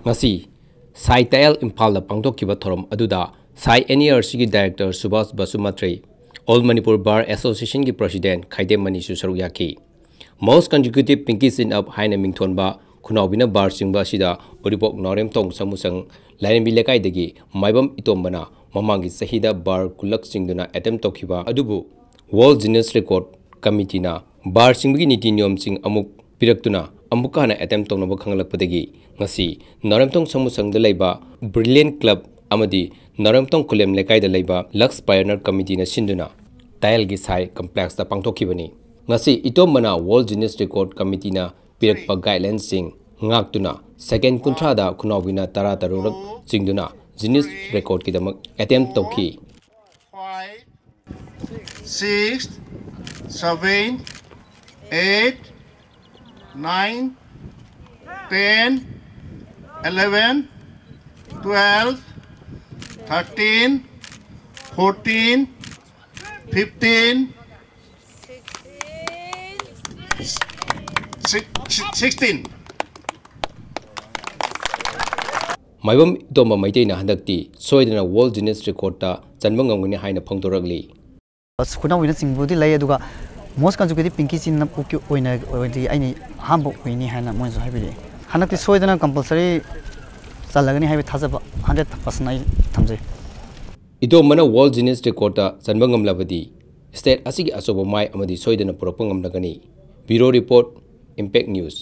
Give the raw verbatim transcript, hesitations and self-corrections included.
ꯉꯁꯤ ꯁꯥꯏ ꯇꯥꯌꯦꯜ ꯏꯝꯐꯥꯜꯗ ꯄꯥꯡꯊꯣꯛꯈꯤꯕ ꯊꯧꯔꯝ ꯑꯗꯨꯗ ꯁꯥꯏ NERCꯒꯤ director Subhas ꯕꯁꯨꯃꯇ꯭ꯔꯤ, All Manipur Bar Associationꯒꯤ president ꯈꯥꯏꯗꯦꯝ ꯃꯅꯤꯁꯨ ꯁꯔꯨꯛ ꯌꯥꯈꯤ꯫ Most Consecutive Pinky Chin Up ꯍꯥꯏꯅ ꯃꯤꯡꯊꯣꯟꯕ ꯈꯨꯅꯥꯎꯕꯤꯅ ꯕꯥꯔ ꯆꯤꯡꯕ ꯑꯁꯤꯗ ꯎꯔꯤꯄꯣꯛ ꯅꯥꯎꯔꯦꯝꯊꯣꯡ ꯁꯥꯃꯨꯁꯪ ꯂꯥꯏꯔꯦꯝꯕꯤ ꯂꯩꯀꯥꯏꯗꯒꯤ ꯃꯥꯏꯕꯝ ꯏꯇꯣꯝꯕꯅ ꯃꯃꯥꯡꯒꯤ ꯆꯍꯤꯗ ꯕꯥꯔ ꯀꯨꯟꯂꯛ ꯆꯤꯡꯗꯨꯅ attempt ꯇꯧꯈꯤꯕ ꯑꯗꯨꯕꯨ World Guinness Record Committeeꯅ ꯕꯥꯔ ꯆꯤꯡꯕꯒꯤ ꯅꯤꯇꯤ ꯅꯤꯌꯣꯝꯁꯤꯡ ꯑꯃꯨꯛ ꯄꯤꯔꯛꯇꯨꯅ ꯑꯃꯨꯛꯀ ꯍꯟꯅ attempt ꯇꯧꯅꯕ ꯈꯪꯂꯛꯄꯗꯒꯤ ꯉꯁꯤ ꯅꯥꯎꯔꯦꯝꯊꯣꯡ ꯁꯥꯃꯨꯁꯪꯗ ꯂꯩꯕ Brilliant Club ꯑꯃꯗꯤ ꯅꯥꯎꯔꯦꯝꯊꯣꯡ ꯈꯨꯂꯦꯝ ꯂꯩꯀꯥꯏꯗ ꯂꯩꯕ Lux Pioneer Committeeꯅ ꯁꯤꯟꯗꯨꯅ ꯇꯥꯌꯦꯜꯒꯤ ꯁꯥꯏ complexꯇ ꯄꯥꯡꯊꯣꯛꯈꯤꯕꯅꯤ꯫ ꯉꯁꯤ ꯏꯇꯣꯝꯕꯅ World Guinness Record Committeeꯅ ꯄꯤꯔꯛꯄ guidelinesꯁꯤꯡ ꯉꯥꯛꯇꯨꯅ second ꯀꯨꯟꯊ꯭ꯔꯥꯗ ꯈꯨꯅꯥꯎꯕꯤꯅ ꯇꯔꯥ ꯇꯔꯨꯛꯔꯛ ꯆꯤꯡꯗꯨꯅ Guinness Recordꯀꯤꯗꯃꯛ attempt ꯇꯧꯈꯤ꯫ Five, six, seven, eight, nine, ten, eleven, twelve, thirteen, fourteen, fifteen, six-, sixteen꯫ ꯃꯥꯏꯕꯝ ꯏꯇꯣꯝꯕ ꯃꯩꯇꯩꯅ ꯍꯟꯗꯛꯇꯤ ꯁꯣꯏꯗꯅ World Guinness Recordꯇ ꯆꯟꯕ ꯉꯝꯒꯅꯤ ꯍꯥꯏꯅ ꯐꯣꯡꯗꯣꯔꯛꯂꯤ꯫ ꯑꯁ, ꯈꯨꯅꯥꯎꯕꯤꯅ ꯆꯤꯡꯕꯨꯗꯤ ꯂꯩ, ꯑꯗꯨꯒ most consecutive Pinky Chin Upꯀꯤ ꯑꯣꯏꯅ ꯑꯣꯏꯔꯗꯤ ꯑꯩꯅ ꯑꯍꯥꯟꯕ ꯑꯣꯏꯅꯤ ꯍꯥꯏꯅ ꯃꯣꯏꯅꯁꯨ ꯍꯥꯏꯕꯤꯔꯛꯑꯦ꯫ ꯍꯟꯗꯛꯇꯤ ꯁꯣꯏꯗꯅ compulsory ꯆꯜꯂꯒꯅꯤ ꯍꯥꯏꯕ ꯊꯥꯖꯕ hundred percent ꯑꯩ ꯊꯝꯖꯩ꯫ ꯏꯇꯣꯝꯕꯅ World Guinness Recordꯇ ꯆꯟꯕ ꯉꯝꯂꯕꯗꯤ state ꯑꯁꯤꯒꯤ ꯑꯆꯧꯕ ꯃꯥꯏ ꯑꯃꯗꯤ ꯁꯣꯏꯗꯅ ꯄꯨꯔꯛꯄ ꯉꯝꯂꯒꯅꯤ꯫ Bureau Report, Impact News꯫